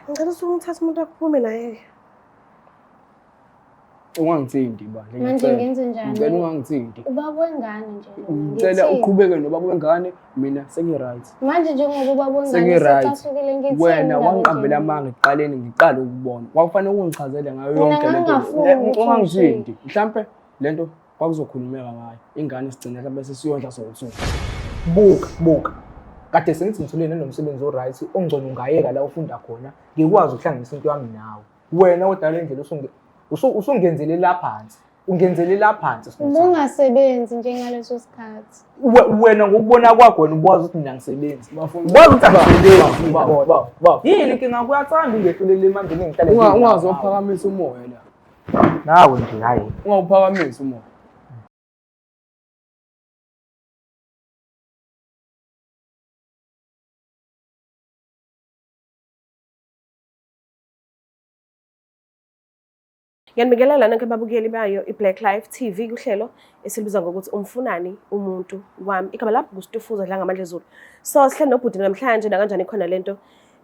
Ngicela usuke uthathe umuntu akuphume naye. Ungangithinti bandla. Manje ngiyacela. ngenze njani? Ngicela ungangithinti. Ubaba wengane nje lona, Ngicela ngithini? uqhubeke nobaba wengane mina sengi-right. Manje njengoba ubaba wengane Sengi-right. secasukile ngithini? Wena indaba wangiqambela enjena? amanga ekuqaleni ngiqala ukubona. Kwakufanele ungichazele ngayo Mina yonke lento. ngangingafuni ukuthi Ungangithinti. Mhlampe lento kwakuzokhulumeka ngayo. Ingane sigcine mhlampe sesiyondla sowusuku. Buka, buka. Kade sengithi ngithole nanomsebenzi o-right ongcono ungayeka la ufunda khona ngikwazi ukuhlanganisa into yami nawe. Wena kodwa le ndlela usungenzele la phansi. Ungenzele la phansi Snothando. Ubungasebenzi njengaleso sikhathi. Wena ngokubona kwakho wena ubuwazi ukuthi mina ngisebenzi. Ubuwazi ukuthi angisebenzi. Yini inkinga kuyathanda ungehlulele manje ngihlale. Ungazophakamisa umoya la. Nawe nje hayi. Ungawuphakamisi umoya. Ngiyanibingelela nonke babukeli bayo i-Black Life TV kuhlelo esilibiza ngokuthi umfunani umuntu wami. Igama lami nguStufuza Dlangamandla Zulu. So sihleli nobhuti namhlanje nakanjani khona lento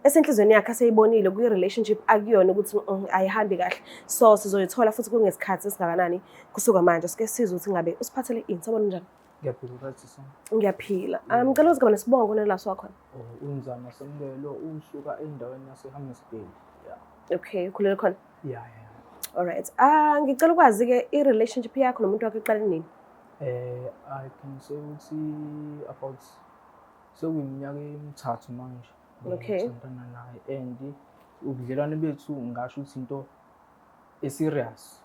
esenhlizweni yakhe aseyibonile kwi-relationship akuyona ukuthi ayihambi kahle. So sizoyithola futhi kungesikhathi esingakanani kusuka manje. Sike sizwe ukuthi ngabe usiphathele ini. Sawubona njani? Ngiyaphila right sisonke. Ngiyaphila. Ngicela uzigama nesibongo nelaso wakhona. Oh, uNzama Samkelo usuka endaweni yaseHammarsdale. Yeah. Okay, ukhulele khona. Yeah. All right. Ah, ngicela ukwazi ke i-relationship yakho nomuntu wakho iqale nini? I can say ukuthi about sekuyiminyaka emithathu manje. Okay. Ngithandana naye and ubudlelwane bethu ngingasho ukuthi into e-serious.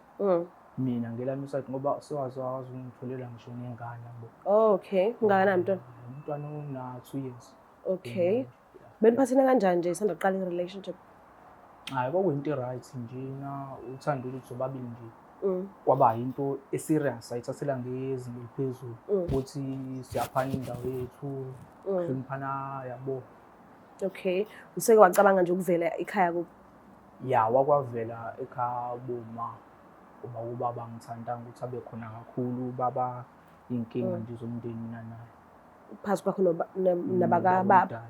Mina ngelami iside ngoba sewaze wakwazi ukungitholela ngisho nengane yabo. Oh, okay. Ungakanani mntwana? Umntwana una 2 years. Okay. Yeah. Beniphathene kanjani nje isanda kuqala i-relationship? Hayi kwakuyinto e-right nje na uthando lwethu sobabili nje. Kwaba into e-serious ayithathela ngezinga eliphezulu ukuthi siyaphana indawo yethu, hloniphana yabo. Okay. Useke wacabanga nje ukuvela ekhaya kubo? Ya, wakwavela ekhaya boma ngoba ubaba ngithandanga ukuthi abe khona kakhulu baba inkinga nje zomndeni mina naye. Phakathi kwakho nabakababa. Omdala,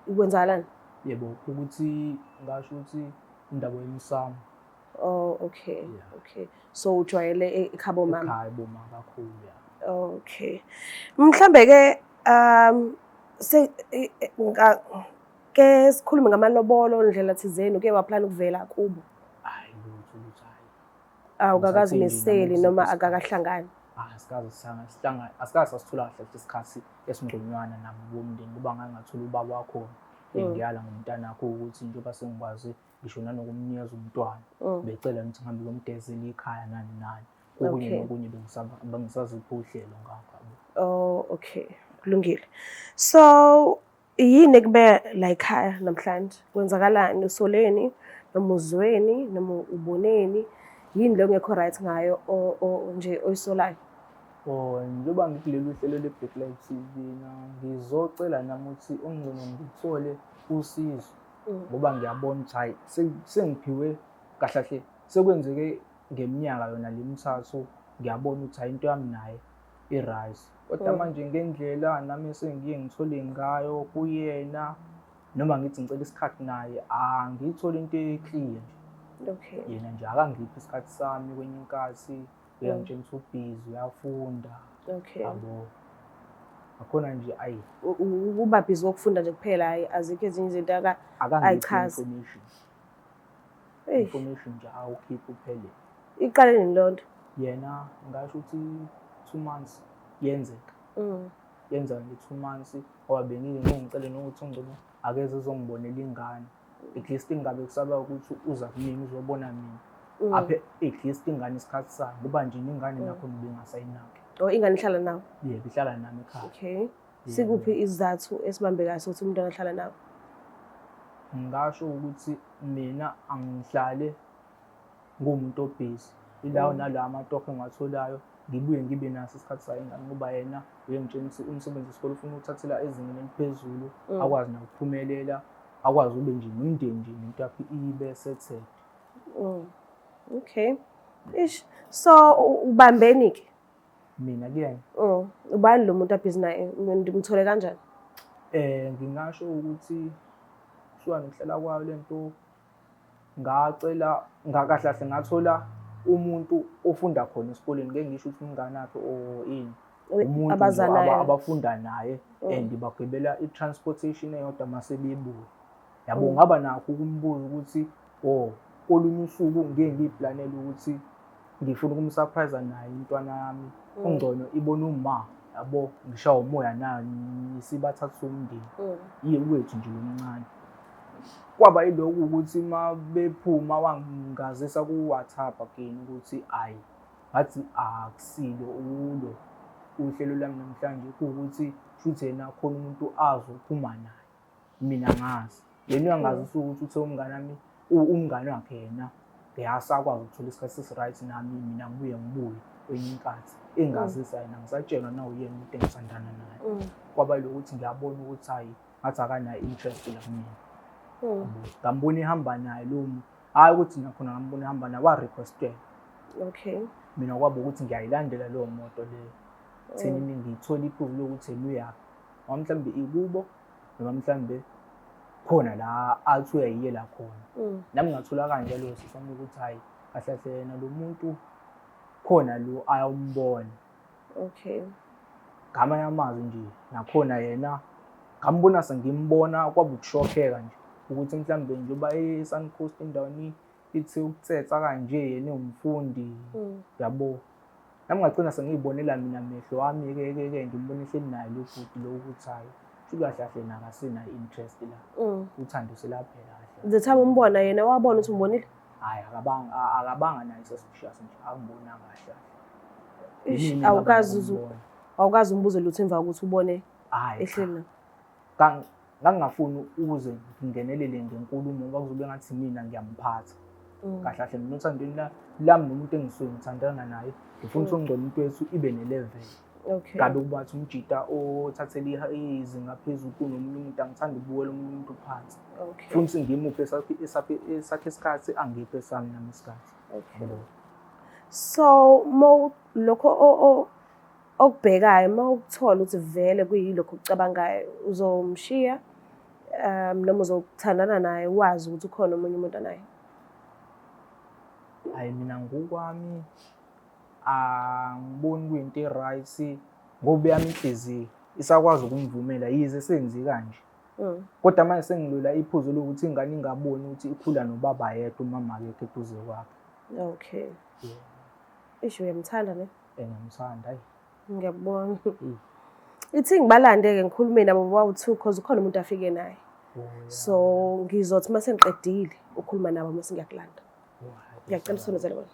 ya. Kwenzakalani? Yebo, ukuthi ngasho ukuthi indaba yomsamo. Oh, okay. Yeah. Okay. So ujwayele ekhabo mama. Ekhaya boma kakhulu ya. Okay. Mhlambe ke se ke sikhulume ngamalobolo ndlela thizeni uke waplan ukuvela kubo. Hayi lutho lutho hayi. Awukakazimiseli Ngisathe nje noma nami akakahlangani. Asikaze sihlangane, asikaze sasithola kahle isikhathi esingconywana nabo bomndeni ngoba ngake ngathola ubaba wakhona engiyala ngomntanakho ukuthi njengoba sengikwazi ngisho nanokumnikeza umntwana. Becela ukuthi ngihambe ngiyomgezela ikhaya nani nani. Okunye nokunye bengisazipha uhlelo ngakho yabo. Oh, okay. Kulungile. So yini ekube la ekhaya namhlanje? Kwenzakalani usoleni noma uzweni noma uboneni? Yini le ongekho right ngayo nje oyisolayo? Oh, njengoba ngikulelu hlelo le-Black Life TV na ngizocela nami ukuthi ongcono ngithole usizo ngoba ngiyabona ukuthi hhayi sengiphiwe kahle kahle sekwenzeke ngeminyaka yona le mithathu ngiyabona ukuthi hhayi into yami naye i-right. Kodwa manje ngendlela nami esengiye ngithole ngayo kuyena noma ngithi ngicela isikhathi naye angiyitholi into e-clear nje. Okay. Yena nje akangiphi isikhathi sami kwenye inkathi uyangitshela ukuthi ubhizi uyafunda. Okay. Yabo. Akhona nje ayi. Uba busy ngokufunda nje kuphela hayi azikho ezinye izinto Akangiphi ayichazi. information. Eish. Information nje awukhiphi uphele. Iqale nini loo nto? Yena ngasho ukuthi 2 months yenzeka. Yenzeka nje 2 months ngoba bengike ngicele nokuthi ungcono akeze ezongibonela ingane. At least ingabe kusaba ukuthi uza kumina uzobona mina. Aphe at least ingane isikhathi sayo ngoba nje ingane nakho bengasayinaki. Oh, ingane ihlala nawe? Yebo, ihlala nami ekhaya. Okay. Yebo. Sikuphi isizathu esibambekayo sokuthi umntwana ahlala nawe? Ngingasho ukuthi mina angihlale ngumuntu obhizi. Ilawo nalawo amatoho engiwatholayo ngibuye ngibe naso isikhathi sayo ingane ngoba yena uyengitshela ukuthi umsebenzi wesikole ufuna ukuthathela ezingeni eliphezulu, akwazi nokuphumelela, akwazi ube nje nomndeni nje nento yakhe ibe settled. Okay. Ish. So ubambeni ke? Mina kuyena. Ubani lo muntu abhizi naye? Ngimthole kanjani? Ngingasho ukuthi Ukusuka nokuhlala kwayo le nto, ngacela kahle kahle ngathola umuntu ofunda khona esikoleni, ngeke ngisho ukuthi umngane wakhe or ini, umuntu nje Abazanayo. abafunda naye and bagibela i-transportation eyodwa mase bebuya. Yabo, ngaba nakho ukumbuza ukuthi oh, kolunye usuku ngike ngiyiplanele ukuthi ngifuna ukumsurprise naye umntwana wami, ungcono ibone uma, yabo, ngishawa umoya nayo sibathatha umndeni. Iye kwethu nje lomncane. Kwaba yilokhu ukuthi uma bephuma wangazisa ku-WhatsApp again ukuthi ayi, ngathi akusilo ulo uhlelo lwami namhlanje, kuwukuthi shuthi yena khona umuntu azophuma naye, mina ngazi. Yena uyangazisa ukuthi uthe umngane wami, umngane wakhe yena ngeke asakwazi ukuthola isikhathi esi-right nami, mina ngibuye ngibuye kwenye inkathi. Engazisa yena, ngisatshelwa na uyena umuntu engithandana naye. Kwaba yilokhu ngiyabona ukuthi hhayi, ngathi akanayo interest la kumina. Ngambona ehamba naye lo muntu, hhayi ukuthi nakhona ngambona ehamba naye, wa-request-ela. Mina kwaba ukuthi ngiyayilandela leyo moto leyo. Ekuthenini ngithole iphuzu lokuthi yena uyaphi. Noma mhlawumbe ikubo, noma mhlawumbe khona la athi uyayiyela khona. Nami ngathola kanjalo sisi wami ukuthi hhayi, kahle kahle yena lo muntu khona lo ayawumbona. Ngamanye amazwi nje nakhona yena ngambona sengimbona, kwaba ukushokheka nje ukuthi mhlawumbe njengoba e-Suncoast endaweni ithi ukutsetsa kanje, yena ewumfundi, yabo. Nami ngagcina sengiyibonela mina mehlo wami-ke ke ke ngimbona ehleli naye lo bhuti lo ukuthi hhayi, shuthi kahle kahle yena akasenayo i-interest la. Uthando selaphela kahle. The time umbona yena wabona ukuthi umbonile? Hhayi, akabanga nayo i-suspicious nje, angibonanga kahle kahle. Ish, Yimi engaba nokumbona. Awukaze umbuze lutho emva kokuthi ubone Hhayi, cha. ehleli naye? Ngangingafuni ukuze ngingenelele ngenkulumo ngoba kuzobe ngathi mina ngiyamphatha. Kahle kahle mina othandweni lami nomuntu engisuke ngithandana naye, ngifuna ukuthi ongcono umuntu wethu ibe ne-level. Ngabe kuba ngathi umjita othathela izinga phezulu kunomunye umuntu, angithandi ukubukela omunye umuntu phansi. Ngifuna ukuthi ngimuphe esakhe isikhathi, angiphe esami nami isikhathi. Yabo. So mo lokho okubhekayo, uma ukuthola ukuthi vele kuyilokho okucabangayo, uzomshiya noma uzothandana naye wazi ukuthi ukhona omunye umuntu anaye? Hhayi, mina ngokwami angiboni kuyinto e-right ngoba eyami inhliziyo isakwazi ukumvumela yize senze kanje. Kodwa manje sengilwela iphuzu lokuthi ingane ingaboni ukuthi ikhula nobaba yedwa, umama akekho eduze kwakhe. Isho uyamthanda ne? Ngiyamthanda, hayi. Ngiyakubona. Ithi ngibalande-ke ngikhulume nabo bobawu-two cause ukhona umuntu afike naye. So ngizothi uma sengiqedile ukukhuluma nabo mase ngiyakulanda. Ngiyacela usondezele bona.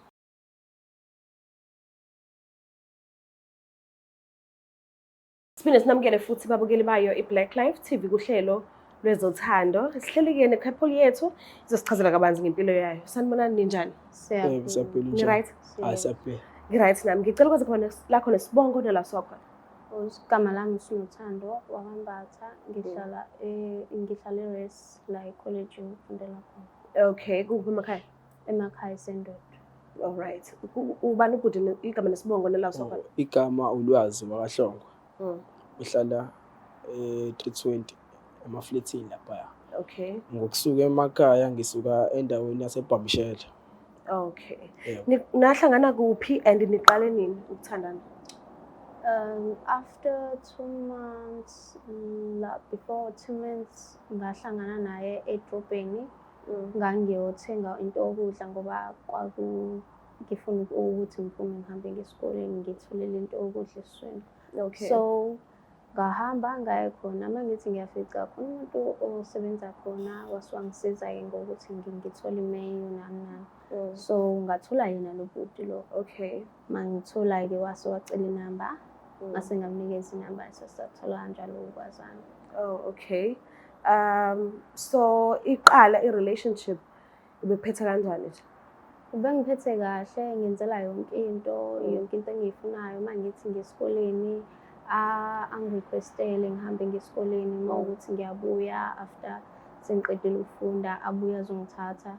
Siphinde sinamukele futhi babukeli bayo i-Black Life TV kuhlelo lwezothando. Sihleli-ke ne-couple yethu izosichazela kabanzi ngempilo yayo. Sanibonani, ninjani? Siyaphila. Siyaphila, Ni njani? right? Hayi, siyaphila. Ngi-right nami. Ngicela ukwazi khona lakho nesibongo nala suka khona. Igama lami Sinothando wakwaMbatha, ngihlala e-Res la e-college ngifundela khona. Okay, kuphi emakhaya? Emakhaya eseNdoda. All right. Ubani ubhuti igama nesibongo nala usuka khona? Igama uLwazi wakaHlongwa. Uhlala e-320 emafletini laphaya. Ngokusuka emakhaya ngisuka endaweni yaseBhamshela. Yebo. Nahlangana kuphi and niqale nini ukuthandana? After 2 months, la, before 2 months ngahlangana naye edrobheni. Ngangiyothenga into yokudla ngoba ngifuna ukuthi ngiphume ngihambe ngesikoleni ngitholele into yokudla esiswini. So ngahamba ngaye khona, uma ngithi ngiyafica khona umuntu osebenza khona wase wangisiza-ke ngokuthi ngithole imenu nani nani. So ngathola yena lo bhuti lo. Uma ngithola-ke wase wacela inamba, ngase ngamnikeza inamba, sasathola kanjalo ukwazana. Oh, okay. So iqala i-relationship ibikuphethe kanjani nje? Ubengiphethe kahle, ngenzela yonke into, yonke into engiyifunayo. Uma ngithi ngesikoleni, angirequestele ngihambe ngesikoleni, uma ukuthi ngiyabuya after sengiqedile ukufunda, abuye azongithatha.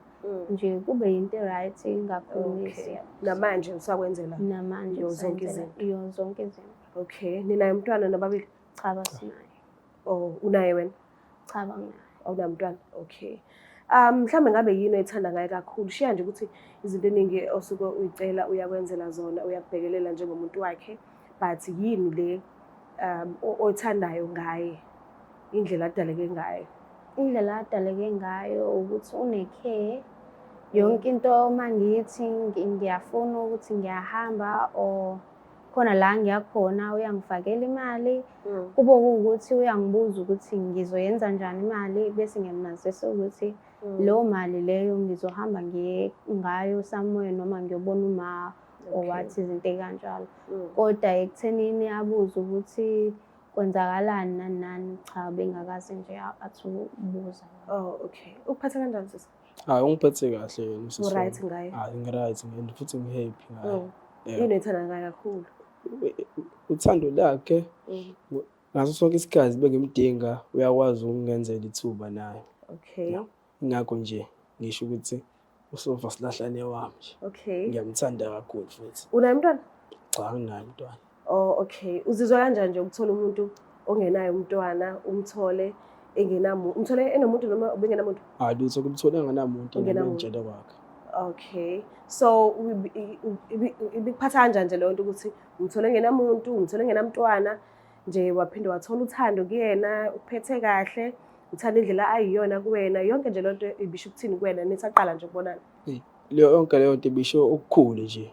Nje kube yinto e-right, ingakhulumisi. Namanje usakwenzela? Namanje Yo, zonke usayenzela. izinto? Yo, zonke izinto. Okay. Ninaye umntwana nababili? Cha, basinaye. Oh, unaye wena? Cha, banginaye. Awunamntwana? Okay. Mhlawumbe ngabe yini oyithanda ngaye kakhulu? Shiya nje ukuthi izinto eningi osuke uyicela uyakwenzela zona, uyakubhekelela njengomuntu wakhe, but yini le oyithandayo ngaye? Indlela adaleke ngayo. Indlela adaleke ngayo ukuthi une-care. Yonke into uma ngithi ngiyafuna ukuthi ngiyahamba or khona la ngiyakhona uyangifakela imali. Kube kuwukuthi uyangibuza ukuthi ngizoyenza njani imali, bese ngiyamazisa ukuthi leyo mali leyo ngizohamba ngiye ngayo somewhere noma ngiyobona uma or what, izinto ey'kanjalo. Kodwa ekuthenini abuze ukuthi kwenzakalani nani nani, cha, bengakaze nje athi ukubuza. Oh, okay. Ukuphatha kanjani, sisi? Hayi, ungiphethe kahle yena usisi U-right wami. ngaye? Hayi, ngi-right and futhi ngi-happy ngaye. Yeah. Yini oyithanda ngaye kakhulu? Uthando lakhe ngaso sonke isikhathi bengimdinga uyakwazi ukungenzela ithuba naye. Okay. Ingakho nje ngisho ukuthi usofa silahlane wami nje. Okay. Ngiyamthanda kakhulu futhi. Unaye umntwana? Cha, anginaye umntwana. Oh, okay. Uzizwa kanjani nje ukuthola umuntu ongenaye umntwana, umthole engenamuntu, umthole enomuntu noma ubengenamuntu? Hayi lutho, kumthole engenamuntu yena Engenamuntu. bengitshele kwakhe. Okay. So ibikuphatha kanjani nje leyo nto ukuthi umthole engenamuntu, umthole engenamntwana, nje waphinde wathola uthando kuyena, uphethe kahle, uthanda indlela ayiyona kuwena, yonke nje leyo nto ibisho ukuthini kuwena nisaqala nje ukubonana? Leyo yonke leyo nto ibisho okukhulu nje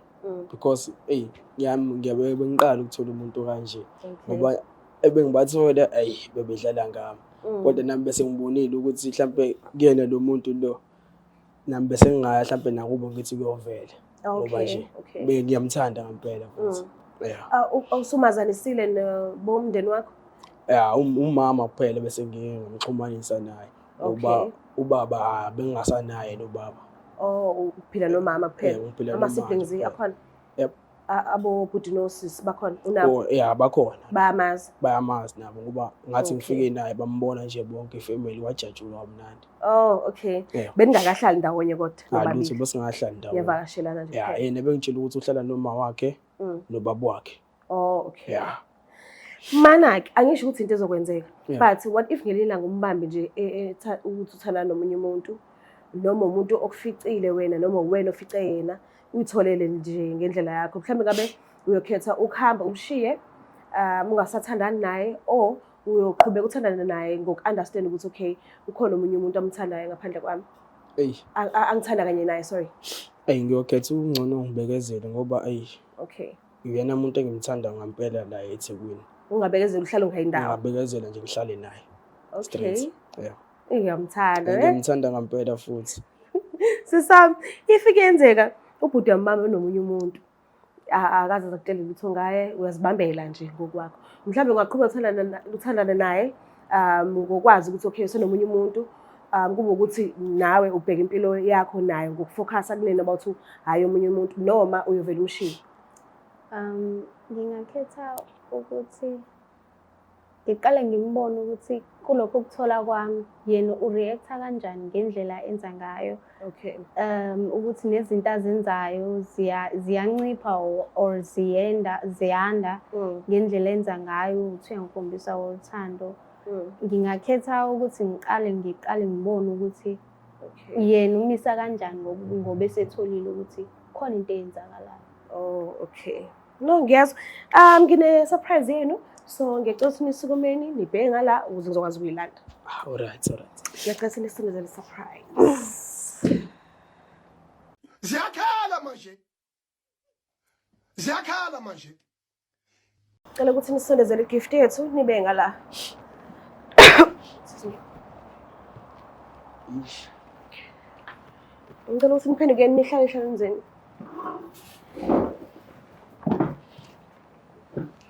because eyi ngiyami ngiyabe bengiqala ukuthola umuntu kanje ngoba ebengibathola ayi bebedlala ngami. Kodwa nami bese ngibonile ukuthi mhlambe kuyena lo muntu lo nami bese ngingaya mhlambe nakubo ngithi kuyovela. Ngoba nje bengiyamthanda ngempela futhi. Yeah. Awusumazanisile nabomndeni wakho? Yeah, umama kuphela bese ngiye ngamxhumanisa naye. Ngoba ubaba bengingasanaye nobaba. Oh, uphila nomama kuphela. Yeah, ngiphila Ama nomama siblings kuphela. akhona? Yep. Abo bhuti nosisi bakhona? Unabo? Oh, yeah, bakhona. Bayamazi? Bayamazi nabo ngoba ngathi ngifike naye bambona nje bonke ifamily wajatshulwa kamnandi. Oh, okay. Yeah. Beningakahlali ndawonye kodwa Hayi lutho, nobabili? besingakahlali ndawonye. Niyavakashelana nje Yeah, kuphela. yena bengitshela ukuthi uhlala noma wakhe nobaba wakhe. Oh, okay. Yeah. Mana-ke angisho ukuthi into ezokwenzeka. Yeah. But what if ngelinye ilanga umbambe nje ukuthi uthandana nomunye umuntu noma umuntu okuficile wena noma wena ofice yena, uyitholele nje ngendlela yakho. Mhlawumbe ngabe uyokhetha ukuhamba umshiye, ungasathandani naye, or uyoqhubeka uthandane naye ngoku-understand ukuthi okay, ukhona omunye umuntu amthandayo ngaphandle kwami. Eyi. Angithanda kanye naye, sorry. Eyi, ngiyokhetha ukungcono ngibekezele ngoba eyi. Okay. Uyena umuntu engimthanda ngempela la eThekwini. Ungabekezela uhlale ungayi ndawo. Ngingabekezela nje ngihlale naye. Okay. Straight. Yeah. Ngiyamthanda, eh? Ngiyamthanda ngempela futhi. Sisami, if kuyenzeka ubhuti wamama nomunye umuntu akaze akutshele lutho ngaye, uyazibambela nje ngokwakho. Mhlawumbe ungaqhubeka uthandane naye ngokwazi ukuthi okay usenomunye umuntu, kube ukuthi nawe ubheka impilo yakho naye ngokufocusa kunene about hhayi omunye umuntu, noma uyovela umshiye. Ngingakhetha ukuthi ngiqale ngimbone ukuthi kulokho ukuthola kwami yena ureacta kanjani ngendlela enza ngayo. Okay. Ukuthi nezinto azenzayo ziyancipha or ziyanda ngendlela enza ngayo, ukuthi uyangikhombisa uthando. Ngingakhetha ukuthi ngiqale ngibone ukuthi yena umisa kanjani ngoba esetholile ukuthi khona into eyenzakalayo. Oh, okay. No, ngiyazwa. Ngine surprise yenu. So ngiyacela ukuthi nisukumeni nibheke ngala ukuze ngizokwazi ukuyilanda. All right, all right. Ngiyacela ukuthi nisindezele surprise. Ziyakhala manje. Ziyakhala manje. Cela ukuthi nisondezele igift yethu nibe ngala. Ish. Ngicela ukuthi niphenduke nihlale hlaleni zenu.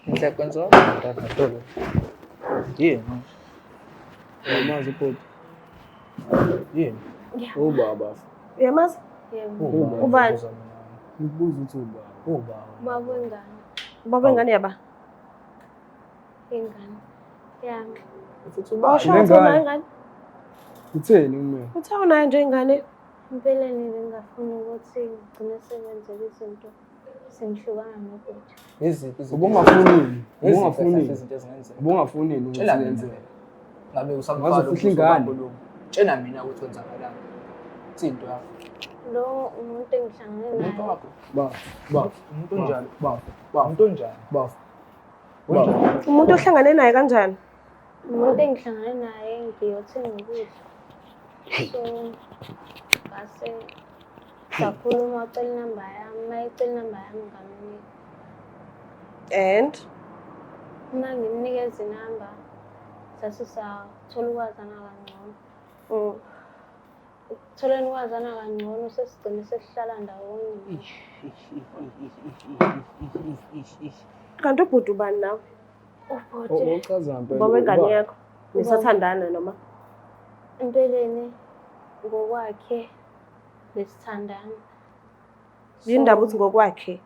Inhle kwenziwa mntana dolo. Yini? Uyamazi ubhuti? Yini? Ubaba. Uyamazi? Yebo. Ubaba. Ubani? Ngikubuza ukuthi ubaba. Ubaba. Ubaba wengane. Ubaba wengane yaba? Ingane. Yami. Futhi ubaba. Awusho ukuthi unayo ingane? Utheni kumina? Uthe unayo nje ingane? Empeleni bengingafuni ukuthi ngigcine sekwenzeka izinto sengihlukana nobhuti. Yiziphi izinto? Ubungafunini? Yiziphi Ubungafunini? izinto ezingenzeka? Ubungafunini ukuthi Tshela mina. yenzeke? Ngabe usamfaka Ungazofihla ingane. Tshena mina ukuthi kwenzakalani. Uthini into yakho? Lo umuntu engihlangene Umuntu naye. wakho. Ba, ba, Umuntu onjani? ba, Ba, umuntu onjani? ba. Unjani? Umuntu ohlangane naye kanjani? Umuntu engihlangane naye ngiyothenga ukudla. So ngase sakhuluma wacela inamba yami, uma ecela inamba yami ngamnika. And Uma ngimnikeza inamba sase sathola ukwazana kangcono. Ukutholeni ukwazana kangcono sesigcine sesihlala ndawonye. Kanti ubhuti ubani nawe? Ubhuti Uchaza ngempela. Ubaba wengane yakho. Nisathandana noma? Empeleni ngokwakhe besithandana. Yini ndaba uthi ngokwakhe?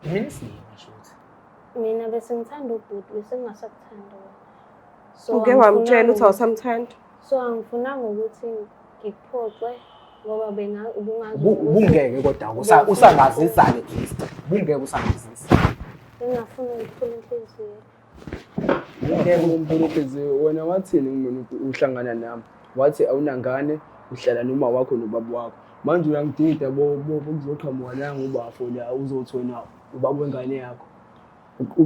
Mina siyini shuthi. Mina bese ngithanda ubhuti bese ngingasakuthandi wena. So Uke wamtshela ukuthi awusamthandi? So angifunanga ukuthi ngikuphoxe ngoba ubungazi Ubungeke kodwa usangazisa ke least. Ubungeke usangazisa. Bengingafuni ukuphula inhliziyo. Ngeke umphule inhliziyo. Wena wathini kumina uhlangana nami? Wathi awunangane, uhlala noma wakho nobaba wakho. Manje uyangidida bo kuzoqhamuka nangu ubafo la uzothi wena ubaba wengane yakho.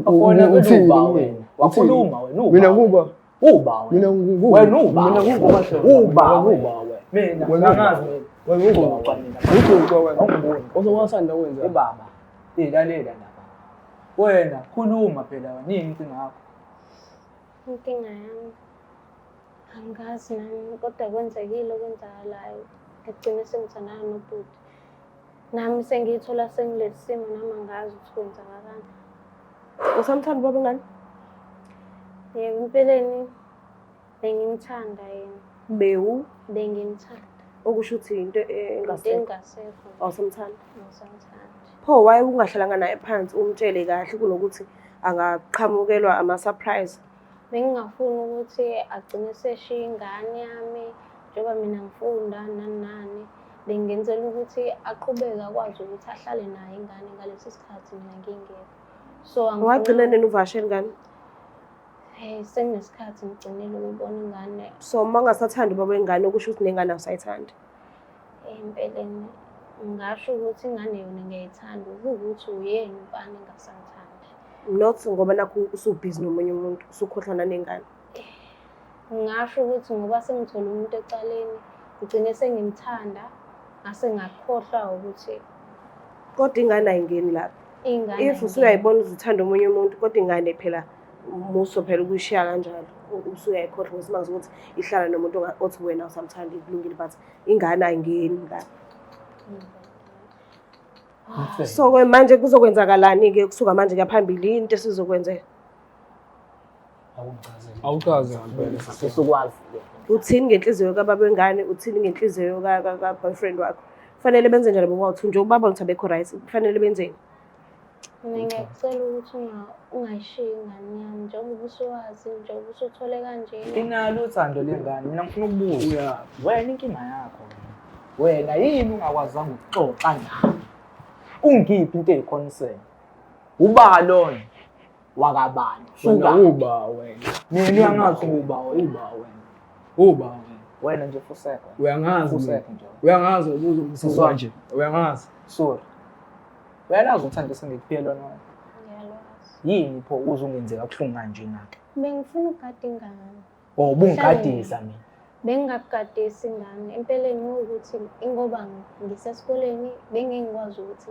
Wena Uthini uba kumina? wena. Wakhuluma wena uba. Mina kuba. Uba wena. Mina nguba. Wena uba. Mina nguba. Uba Uba wena. Mina Wena angazi mina. Wena uba. Uba mina. Ujuqa wena. Awungiboni. Uzowasanda wenza. Ubaba. Ilalela lapha. Wena khuluma phela wena yini inkinga yakho? Inkinga yami angazi nami kodwa kwenzekile okwenzakalayo. Ngigcine sengithandana nobhuti. Nami sengiyithola sengilesi simo nami angazi ukuthi kwenzakalani. Usamthanda ubaba wengane? Yebo, empeleni bengimthanda yena. Bewu Bengimthanda. okusho ukuthi into Into engasekho. engasekho. Awusamthandi. Angisamthandi. Pho waye ungahlalanga naye phansi umtshele kahle kunokuthi angaqhamukelwa ama-surprise. Bengingafuni ukuthi agcine seshiya ingane yami njengoba mina ngifunda nani nani. Bengenzela ukuthi aqhubeke akwazi ukuthi ahlale naye ingane ngalesi sikhathi mina ngingekho. So Wagcina nini uvakashela ingane? Hey, sekunesikhathi ngigcinile ukuyibona ingane. So uma ungasathandi ubaba wengane okusho ukuthi nengane awusayithandi. Empeleni ngingasho ukuthi ingane yona ngiyayithanda, ukuthi uyena umfana engasamthandi. Not ngoba nakhu usubhizi nomunye umuntu, usukhohlwa nanengane. Ngingasho ukuthi ngoba sengithole umuntu ecaleni, ngigcine sengimthanda, ngase ngakhohlwa ukuthi Kodwa ingane ayingeni lapho. ingane. If usuyayibona ukuthi uthanda omunye umuntu, kodwa ingane phela muso phela ukuyishiya kanjalo. Usuyayikhohlwa ngesimanga sokuthi ihlala nomuntu othi wena awusamthandi kulungile, but ingane ayingeni lapho. So ke manje kuzokwenzakalani-ke kusuka manje kuya phambili into esizokwenzeka? Awuchaze ngempela. Sesukwazi. Uthini ngenhliziyo kababa wengane, uthini ngenhliziyo ka-boyfriend wakho? Kufanele benze njani bobawu-two nje ubaba ukuthi abekho right, kufanele benzeni? Mina ngiyakucela ukuthi ungayishiyi ingane yami njengoba usuwazi, njengoba usuthole kanjena. Inalo uthando lengane, mina ngifuna ukubuza. Wena inkinga yakho. Wena yini ungakwazanga ukuxoxa nami? Ungiphi into eyiconcern? Uba lona wakabani? Wena uba wena. Mina uyangazi uba wena. Uba wena. Uba wena. Wena nje fuseka. Uyangazi. Fuseka nje. Uyangazi ukuze nje. Uyangazi. Sorry. Uyalazi uthando esengikuphiye lona wena. Ngiyalwazi. Yini pho uze ungenzeka kuhlungu kanje nake? Bengifuna ukugada ingane. Oh, ubungigadisa mina. Bengingakugadisi ingane. Empeleni ukuthi ingoba ngisesikoleni bengingikwazi ukuthi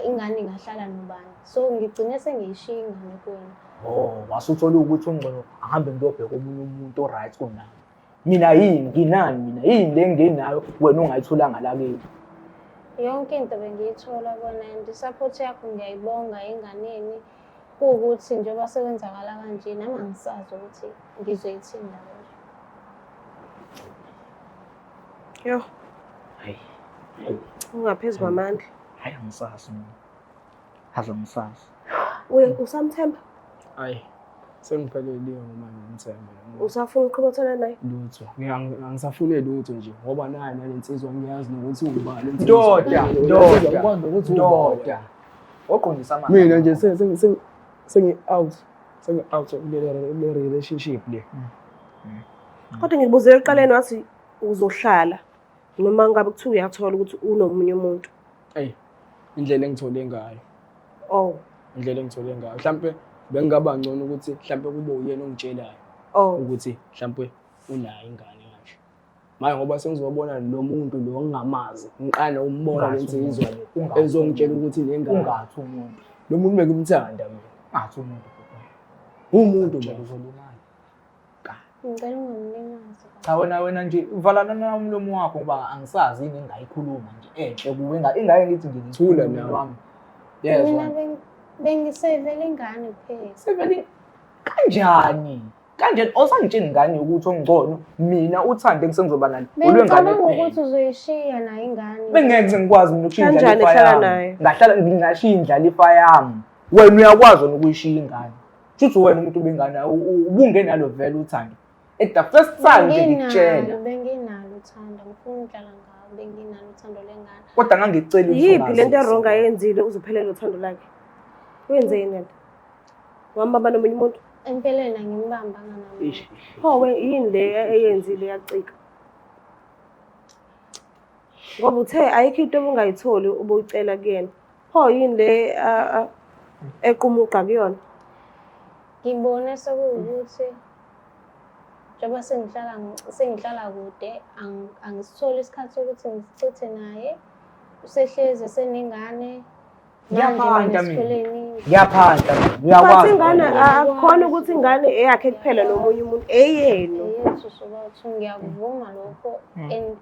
ingane ingahlala nobani. So ngigcine sengiyishiya ingane kuwena. Oh, wasuthola ukuthi ungcono ahambe ngiyobheka omunye umuntu o-right kunami. Mina yini nginani mina yini le ngenayo wena ungayitholanga la kimi. Yonke into bengiyithola kuwena and i-support yakho ngiyayibonga enganeni. Kuwukuthi njengoba sekwenzakala kanje nami angisazi ukuthi ngizoyithini ndaba nje. Yo. Hayi. Ungaphezu kwamandla. Hayi angisazi mina. Haze angisazi. Usamthemba? Hayi. Sengipheleliwe ngoba ngimthemba. Usafuna ukuqhubeka naye? Lutho. Angisafune lutho nje ngoba naye nalensizwa ngiyazi nokuthi ubani. Ndoda, ndoda. Nokuthi Ndoda. Oqondisa amagama. Mina nje sengi out. Sengi out kule relationship le. Kodwa ngikubuzile ekuqaleni wathi uzohlala noma ngabe kuthiwa uyathola ukuthi unomunye umuntu. Eyi, indlela engithole ngayo. Oh. Indlela engithole ngayo. Mhlampe bengingaba ngcono ukuthi mhlampe kube uyena ongitshelayo. Oh. Ukuthi mhlampe unayo ingane kanje. Manje ngoba sengizobona lo muntu lo ngingamazi, ngiqala ukumbona le nsizwa le ezongitshela ukuthi nengane. Ungathi umuntu. Lo muntu bengimthanda mina. Ungathi umuntu. Umuntu nje uzolimala. Ngicela ungamlimazi. Cha wena nje valana na umlomo wakho ngoba angisazi yini engayikhuluma nje enhle kuwe ingaye ngithi nje Thula nawe. Yezwa. Mina bengisevele ingane kuphela. Sevele kanjani? Kanjani osangitshela ingane ukuthi ongcono mina uthande ngisengizoba nalo Bengicabanga ukuthi uzoyishiya nayo ingane. Bengeke ngikwazi mina ukushiya indlalifa yami. Ngahlala ngingashiya indlalifa yami. Wena uyakwazi wena ukuyishiya ingane. Shuthi wena umuntu ubengane ubungenalo vele uthando. At the first time nje ngikutshela. Benginalo uthando, ngifuna ukudlala ngawo, benginalo uthando lengane. Kodwa ngangicela ukuthi yiphi lento wrong ayenzile uzophelela uthando lakhe. Wenzeni yena? Wambamba nomunye umuntu? Empeleni angimbambanga nami. Pho we yini le eyenzile yacika? Ngoba uthe ayikho into obungayitholi ubuyicela kuyena. Pho yini le equmuqa kuyona? Ngibone sekuwukuthi njengoba sengihlala kude angisitholi isikhathi sokuthi ngichithe naye. Usehlezi esenengane. Ngiyaphanda mina. Ngiyaphanda mina. Uyakwazi. Ingane akukhona ukuthi ingane eyakhe kuphela nomunye umuntu eyenu. Eyethu sobathu ngiyakuvuma lokho and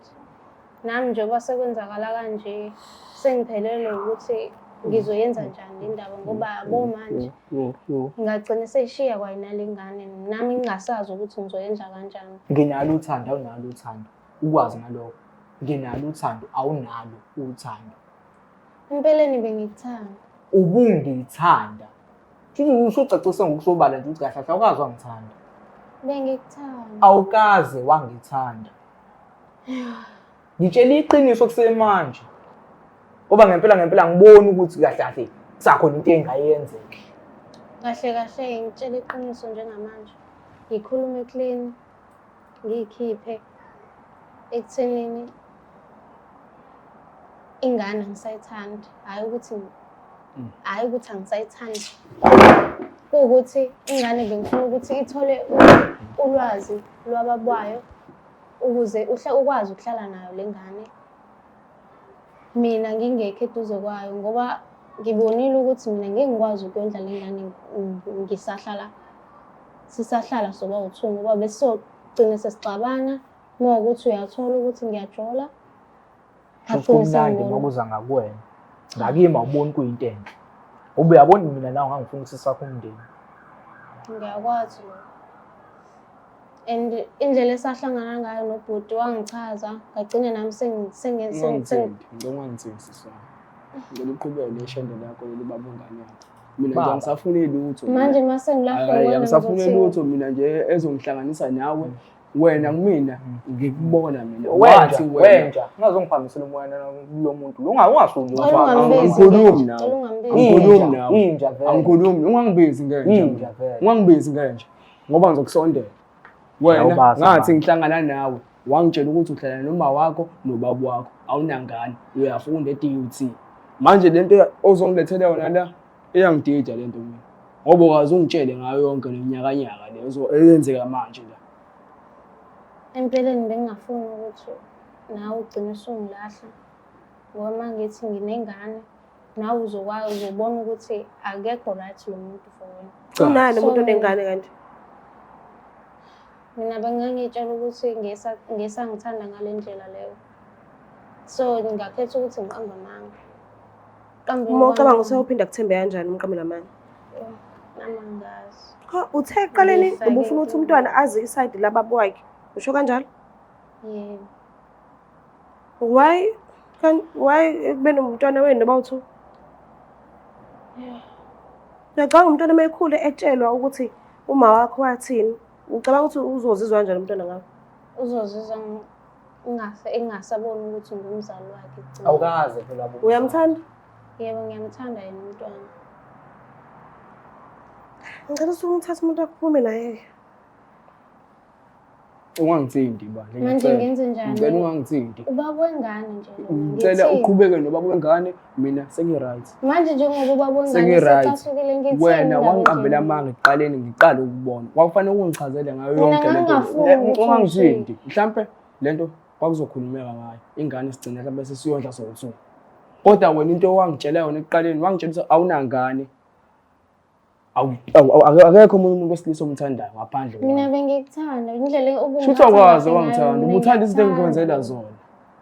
nami njengoba sekwenzakala kanje sengiphelelwe ukuthi ngizoyenza njani le ndaba ngoba yabo manje ngingagcina seyishiya kwayena le ngane nami ngingasazi ukuthi ngizoyenza kanjani. Nginalo uthando awunalo uthando. Ukwazi ngalokho. Nginalo uthando awunalo uthando. Empeleni bengikuthanda. Ubungithanda. Futhi usucacisa ngokusobala nje ukuthi kahle kahle awukaze wangithanda. Bengikuthanda. Awukaze wangithanda. Ngitshela iqiniso kusemanje. Ngoba ngempela ngempela ngibona ukuthi kahle kahle kusakhona into engayenzeka. Kahle kahle ngitshela iqiniso njengamanje. Ngikhulume clean, ngiyikhiphe ekuthenini ingane angisayithandi. Hhayi ukuthi angisayithandi. Kuwukuthi ingane bengifuna ukuthi ithole ulwazi lwababwayo ukuze ukwazi ukuhlala nayo le ngane. Mina ngingekho eduze kwayo ngoba ngibonile ukuthi mina ngeke ngikwazi ukuyondla le ngane ngisahlala sisahlala soba u-two ngoba besizogcina sesixabana uma ukuthi uyathola ukuthi ngiyajola. Kumnandi ngokuza ngakuwena. Ngakimi awuboni kuyinto enhle. Ngoba uyabona mina nawe ngangifuna ukuthi sakho umndeni. Ngiyakwazi lokho. And indlela esahlangana ngayo nobhuti wangichaza ngagcina nami Ngicela sisi wami. Ngicela uqhubeke neshende lakho leli baba ingane yakho. Mina nje angisafuni lutho. Manje mase ngilapho angisafuni lutho mina nje ezongihlanganisa nawe. Wena kumina ngikubona mina. Wathi wenja ungazongiphambisela umoya lo muntu lo ungasuki angikhulumi nawe. Angikhulumi nawe. Inja vele. Angikhulumi ungangibizi ngenja. Ungangibizi ngenja ngoba ngizokusondela. Wena ngathi ngihlangana nawe wangitshela ukuthi uhlala noma wakho nobaba wakho awunangane uyafunda e-DUT. Manje lento ozongilethela yona la iyangidida lento mina. Ngoba ukaze ungitshele ngayo yonke le nyakanyaka le eyenzeka manje la. Empeleni bengingafuni ukuthi nawe ugcine usungilahla ngoba uma ngithi nginengane nawe uzokwazi uzobona ukuthi akekho right lo muntu for wena. Unani umuntu onengane kanti? Mina bengangitshela ukuthi ngesangithanda ngale ndlela leyo. So ngingakhetha ukuthi ngiqambe amanga. Uma ucabanga useyophinda kuthembe kanjani umqambe amanga? Nami angazi. Uthe ekuqaleni ubufuna ukuthi umntwana azi isayidi lababa wakhe. Usho kanjalo? Yebo. Why kube nomntwana wenu noba u-two? Uyacabanga umntwana uma ekhule etshelwa ukuthi uma wakho wathini? Ucabanga ukuthi uzozizwa kanjani umntwana ngawe? Uzozizwa engasaboni ukuthi ngumzali wakhe. Awukaze phela wabo. Uyamthanda? Yebo, ngiyamthanda yena umntwana. Ngicela ukuthi umthathe umuntu akuphume naye. Ungangithinti bandla. Manje ngenze njani? Ngicela ungangithinti. Ubaba wengane nje lona. Ngicela Ngithini? uqhubeke nobaba wengane, mina sengi-right. Manje njengoba ubaba wengane Sengi-right. secasukile ngithini? Wena indaba wangiqambela enjena? amanga ekuqaleni ngiqala ukubona. Kwakufanele ungichazele ngayo Mina yonke lento. ngangingafuni ukuthi Ungangithinti. Mhlampe lento kwakuzokhulumeka ngayo. Ingane sigcina mhlampe sesiyondla sowu-two. Kodwa wena into owangitshela yona ekuqaleni wangitshela ukuthi awunangane. Akekho omunye umuntu wesilisa omthandayo ngaphandle kwami. Mina bengikuthanda indlela Shuthi obungiphatha awukwazi kahle ngayo, wangithanda. mina Ubuthanda izinto ngikuthanda. engikwenzela zona.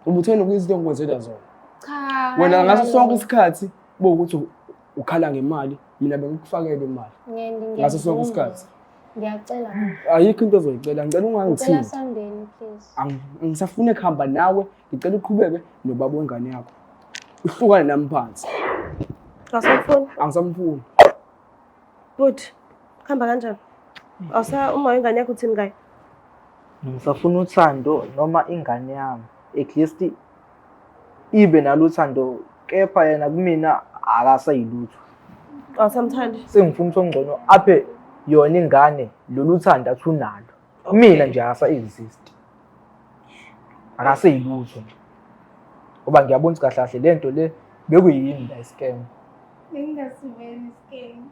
Ubuthanda izinto engikwenzela zona. Cha. Wena ngaso hayi sonke isikhathi bowukuthi ukhala ngemali, mina bengikufakela imali. Ngaso sonke Ngiyavuma. isikhathi. Ngiyacela. Ayikho into ozoyicela, ngicela Ngicela ungangithinti. sambeni please. Angisafuni ukuhamba nawe, ngicela uqhubeke nobaba wengane yakho. Uhlukane nami phansi. Awusamfuni? Angisamfuni. Bhuti, kuhamba kanjani? Awusa uma wengane yakho uthini ngayo? Ngisafuna uthando noma ingane yami at least ibe nalo uthando, kepha yena kumina akasayilutho. Awusamthandi? Sengifuna ukuthi ongcono aphe yona ingane lolu thando athi unalo. Mina nje akasa-exist, akaseyilutho nje, ngoba ngiyabona ukuthi kahle kahle le nto le bekuyini la i-scam. Bengingasiveli iscam.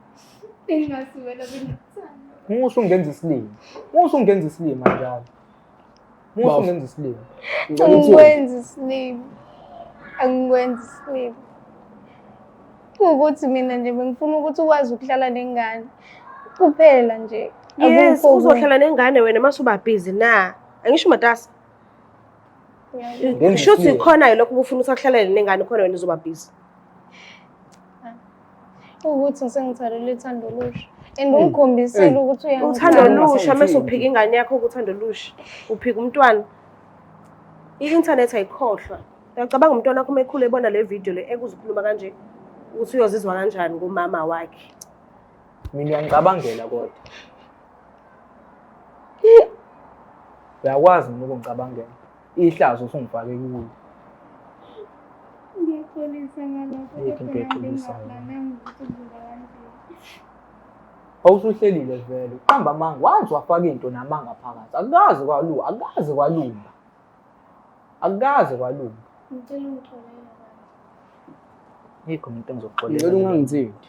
Bengingasivela bengikuthanda. Musa ungenza isilima, musa ungenza isilima njalo, musa Bafo. ungenza isilima. Ngicela uthule. Angikwenzi isilima. Angikwenzi isilima. Kuwukuthi mina nje bengifuna ukuthi ukwazi ukuhlala nengane. Kuphela nje. Yes, Akukho okunye. uzohlala nengane wena mase uba busy na. Angisho matasa. Ngenza Shuthi isilima. khona lokho ubufuna ukuthi akuhlalele nengane khona wena uzoba busy. Ukuthi ngisengitholile uthando olusha. And ungikhombisile Hey. ukuthi Uthando uyangithanda. olusha mase Ungasangithinti. uphika ingane yakho ukuthando olusha. Uphika umntwana. I-internet ayikhohlwa. Uyacabanga umntwana wakho uma ekhula ebona le video le ekuzikhuluma kanje ukuthi uyozizwa kanjani kumama wakhe. Mina uyangicabangela kodwa. Uyakwazi mina ukungicabangela. Ihlazo usungifake kulo. Ngiyaxolisa ngalokho. Ayikho into kodwa nami exolisayo. bengingaplananga ukuthi kuzoba kanje. Wawusuhlelile vele. Uqamba amanga, waze wafaka into namanga phakathi. Akukaze kwalunga, akukaze kwalunga. Akukaze kwalunga. Ngicela ungixolele baba. Ayikho mina into engizokuxolela. Ngicela ungangithinti.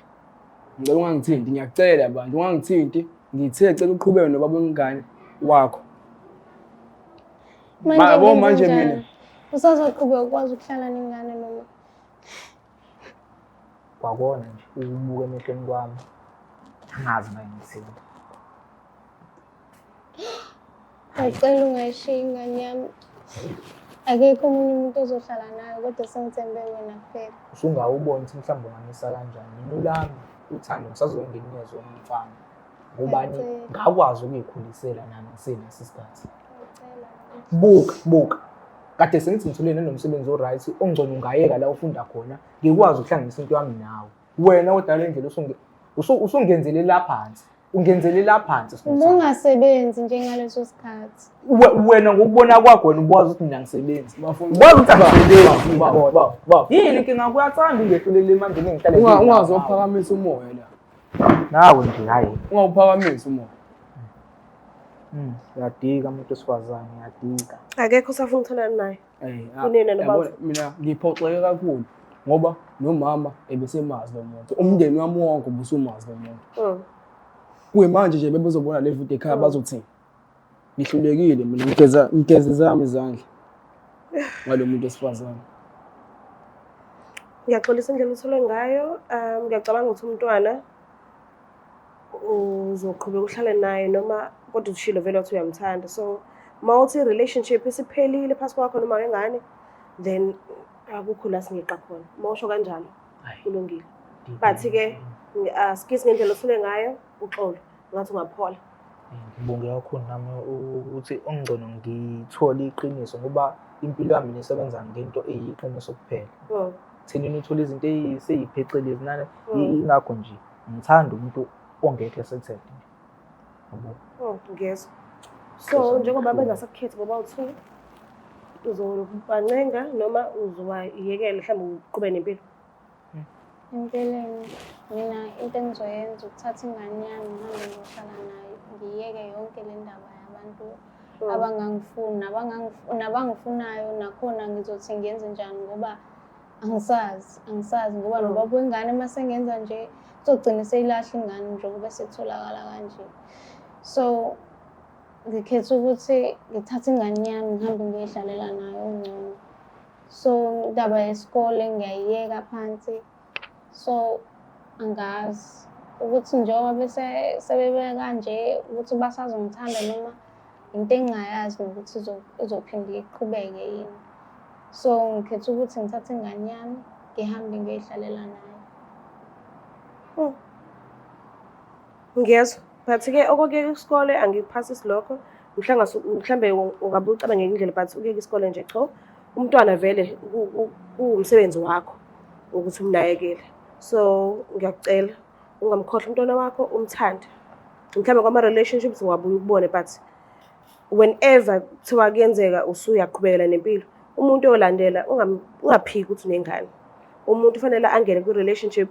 Ngicela ungangithinti, ngiyakucela bantu, ungangithinti. Ngithe cela uqhubeke nobaba wengane wakho. Manje Yabo ngenze manje njani? mina. Usazoqhubeka ukwazi ukuhlala nengane noma? Kwakona nje ukubuka emehlweni kwami. Angazi ngaye ngithini. Ngicela ungayishiyi ingane yami. Akekho omunye umuntu ozohlala nayo kodwa sengithembe wena kuphela. Usungawubona ukuthi mhlawumbe ungamisa kanjani. Mina olami uthando ngisazoke nginikezwe umfana. Ngobani Ngiyacela. ngakwazi ukuyikhulisela nami ngisenaso isikhathi. Ngiyacela. Buka, buka. Kade sengithi ngithole nanomsebenzi o-right ongcono ungayeka la ufunda khona, ngikwazi ukuhlanganisa into yami nawe. Wena kodwa le ndlela usungenzele la phansi. Ungenzele la phansi Sinothando. Ubungasebenzi njengaleso sikhathi. Wena ngokubona kwakho wena ubuwazi ukuthi mina ngisebenzi. Bafo, Ubuwazi ukuthi angisebenzi. Bafo, bafo, bafo. Yini inkinga kuyathanda ungehlulele manje ngihlale nginawe. Ungazophakamisa umoya la. Nawe nje hayi. Ungawuphakamisi umoya. Uyadika umuntu wesifazane, uyadika. Akekho osafuna ukuthandana naye. Eh, Kunina nobaba. yabona, mina ngiphoxeke kakhulu ngoba nomama ebesemazi lo muntu. Umndeni wami wonke ubusumazi lo muntu. Kuyimanje nje bebezobona le video ekhaya bazothini? Ngihlulekile mina ngigeza ngigeze zami izandla ngalo muntu wesifazane. Ngiyaxolisa indlela othole ngayo. Ngiyacabanga ukuthi umntwana uzoqhubeka uhlale naye noma kodwa ushilo vele wathi uyamthanda. So uma uthi i-relationship isiphelile phasi kwakho noma wengane, then akukho la singeqa khona. Uma usho kanjalo kulungile. But-ke asikisi ngendlela othole ngayo, uxolo ngathi ungaphola. Ngibonge kakhulu nami ukuthi ongcono ngithole iqiniso ngoba impilo yami nisebenza ngento eyiqiniso kuphela. Thenini uthole izinto eseyiphecelezi nani ingakho nje ngithanda umuntu ongekho esethede nje. Yabo. Ngiyezwa. So njengoba bengasakukhethi ngoba u-two, uzobancenga noma uzobayekela mhlawumbe uqhubeke nempilo? Empeleni mina into engizoyenza ukuthatha ingane yami ngihambe ngiyohlala nayo, ngiyeke yonke le ndaba yabantu Abangangifuni, nabangifunayo nakhona ngizothi ngenze njani ngoba angisazi, angisazi ngoba nobaba wengane uma sengenza nje uzogcina seyilahla ingane njengoba setholakala kanje. So ngikhetha ukuthi ngithathe ingane yami ngihambe ngiyoyidlalela nayo ngcono. So indaba yesikole ngiyayiyeka phansi. So angazi ukuthi njengoba bese sebebe kanje ukuthi basazongithanda noma into engingayazi nokuthi izophinde iqhubeke yini. So ngikhetha ukuthi ngithathe ingane yami ngihambe ngiyoyidlalela nayo. Ngiyezwa. But-ke okokuyeka isikole angikuphasisi lokho. Mhlambe ungabe ucabange ngenye indlela but ukuyeka isikole nje cho. Umntwana vele kuwumsebenzi wakho ukuthi umnakekele. So ngiyakucela ungamkhohlwa umntwana wakho, umthande. Mhlawumbe kwama-relationships ungabuye ukubone but whenever kuthiwa kuyenzeka usuyaqhubekela nempilo, umuntu oyolandela ungaphiki ukuthi unengane. Umuntu kufanele angene kwi-relationship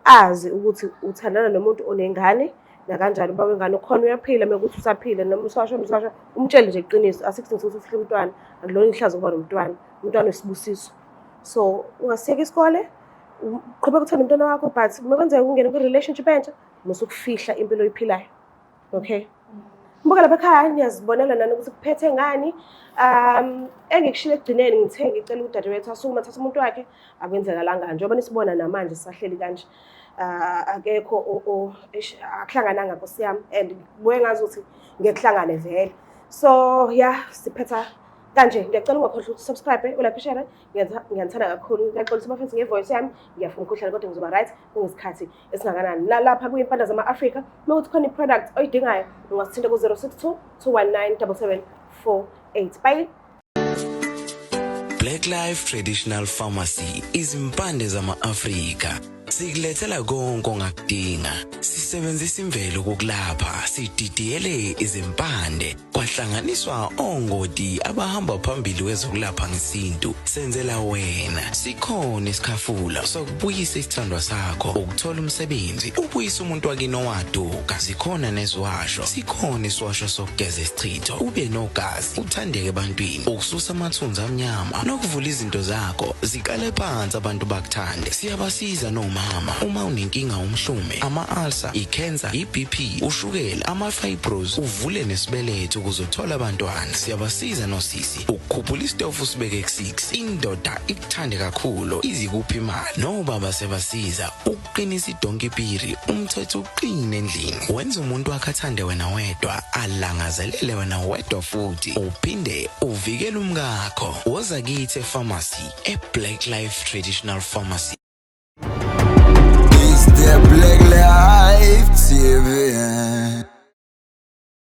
azi ukuthi uthandana nomuntu onengane nakanjani, ubaba wengane ukhona uyaphila, uma kuwukuthi usaphila noma usashona usashona, umtshele nje iqiniso. Asikho isidingo sokuthi ufihle umntwana, akulona ihlazo ukuba nomntwana, umntwana uyisibusiso. So ungasiyeka isikole, uqhubeke uthande umntwana wakho but uma kwenzeka ungene kwi-relationship entsha, musa ukufihla impilo oyiphilayo. Okay? Mbuka lapha ekhaya niyazibonela nani ukuthi kuphethe ngani. Engikushilo ekugcineni ngithe ngicela udadewethu asukume athathe umuntu wakhe, akwenzekalanga njengoba nisibona namanje sisahleli kanje. Akekho akuhlangananga Nkosi yami and kubuye ngazuthi ngeke kuhlangane vele. So yeah, siphetha kanje. Ngiyacela ungakhohlwa ukuthi subscribe, ulike, share. Ngiyanithanda kakhulu. Ngiyaxolisa bafethu ngevoice yami, ngiyafuna umkhuhlane kodwa ngizoba right kungesikhathi esingakanani. Nalapha kwimpanda zama-Afrika, uma kuthi khona i-product oyidingayo, ungasithinta ku-062 219 7748. Bye. Black Life Traditional Pharmacy, izimpande zama-Afrika. Sikulethela konke ongakudinga. Sisebenzisa imvelo ukukulapha, sididiyele izimpande, kwahlanganiswa ongoti abahamba phambili kwezokulapha ngesintu. Senzela wena. Sikhona isikhafula sokubuyisa isithandwa sakho, ukuthola umsebenzi, ubuyise umuntu wakini owaduka. Zikhona neziwasho, sikhona isiwasho sokugeza isichitho, ube nogazi, uthandeke ebantwini, ukususa amathunzi amnyama nokuvula izinto zakho ziqale phansi abantu bakuthande. Siyabasiza nomama uma unenkinga umhlume, ama-ulcer, i-cancer, i-BP, ushukela, ama-fibros, uvule nesibeletho ukuze uthole abantwana. Siyabasiza nosisi ukukhuphula isitofu usibeke ku-6, indoda ikuthande kakhulu izikuphi imali. Nobaba siyabasiza ukuqinisa idonki piri, umthetho uqine endlini, wenza umuntu wakhe athande wena wedwa, alangazelele wena wedwa futhi uphinde uvikele umkakho. Woza kithi epharmacy, e-Black Life Traditional Pharmacy.